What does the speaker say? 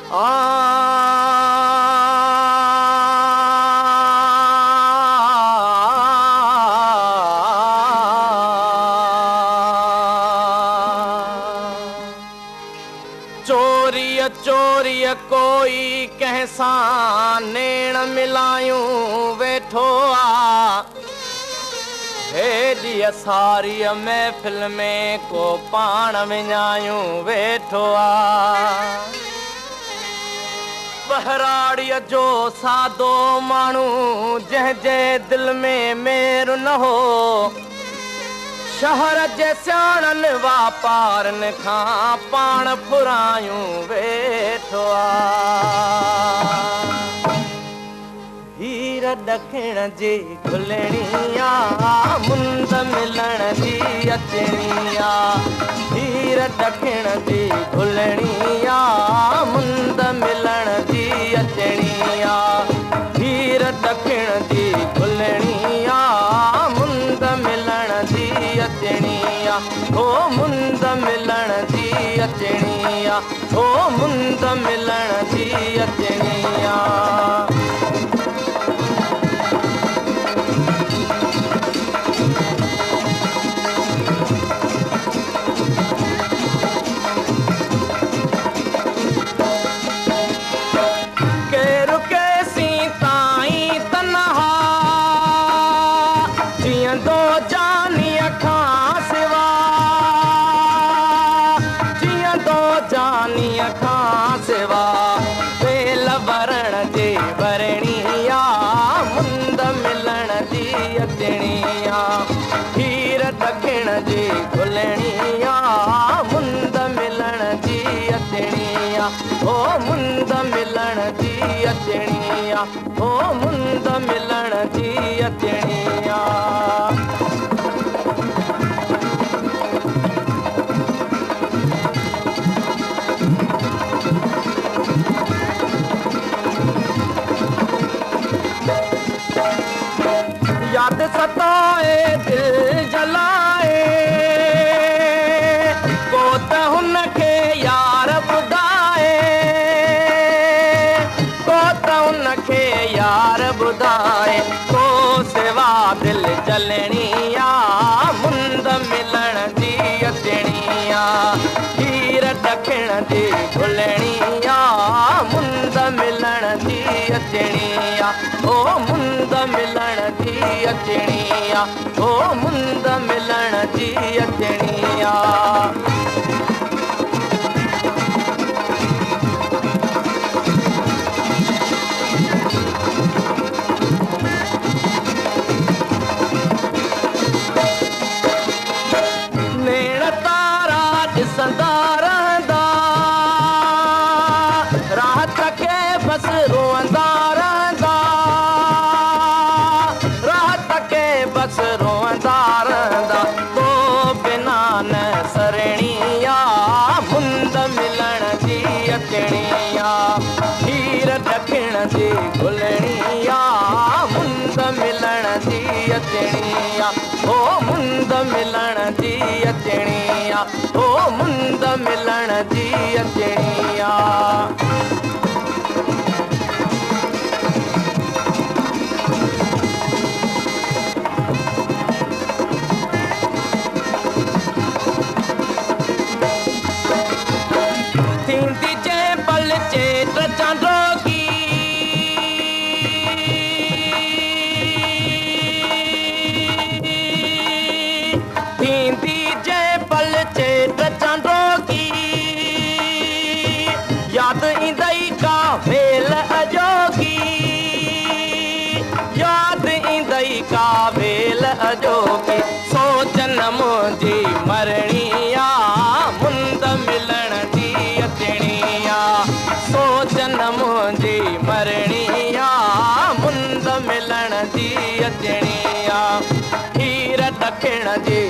चोरीअ चोरीअ कोई कंहिं सां नेण मिलायूं वेठो आ। हेॾी सारी महफ़िल में को पाण विञायूं वेठो आ। ॿहिराड़ीअ जो सादो माण्हू जंहिंजे दिलि में मेर न हो, शहर जे सियाणनि वापारनि खां पाण फुरायूं वेठो आ। हीर ॾखिण जी घुलणी आ, मुंद मिलण जी अचणी आ। हीर ॾखिण जी घुलणी आ, मुंद मिलण जी अचणी आ। हीर ॾखिण जी घुलणी आ, मुंद मिलण जी अचणी आ। ओ मुंद मिलण जी अचणी आ, ओ मुंद मिलण जी अचणी आ। हीर ॾखिण जी घुलणी आ, मुंद मिलण जी अचणी आ। ओ मुंद मिलण जी अचणी आ, ओ मुंद मिलण जी अचणी आ। याद सताए दिल जलाए, को त हुनखे यार ॿुधाए, को त हुनखे यार ॿुधाए। को सिवा दिल जलणी आ, मुंद मिलण जी अचणी आ। हीर ॾखिण जी घुलणी आ, मुंद मिलण जी अचणी आ। ओ मुंद मिलण जी अचणी आ, ओ मुंद मिलण जी अचणी आ। नेण तारा ॾिसंदा रहंदा, रात खे बसि रोअंदा रहंदा, रात खे बसि रोअंदा रहंदा। तो बिना न सरणी आ, मुंद मिलण जी अचणी आ। हीर ॾखिण जी घुलणी आ, मुंद मिलण जी अचणी आ। ओ मुंद मिलण जी अचणी आ, ओ मुंद मिलण जी अचणी आ। थींदी जंहिं पल चेत चांडोकी, थींदी जंहिं पल चेत चांडोकी, यादि ईंदई का वेल अॼोकी, यादि ईंदई का वेल अॼोकी। सोच न मुंहिंजी मरणी आ, मुंद मिलण जी अचणी आ। सोच न मुंहिंजी मरणी आ, मुंद मिलण जी अचणी आ। हीर ॾखिण जी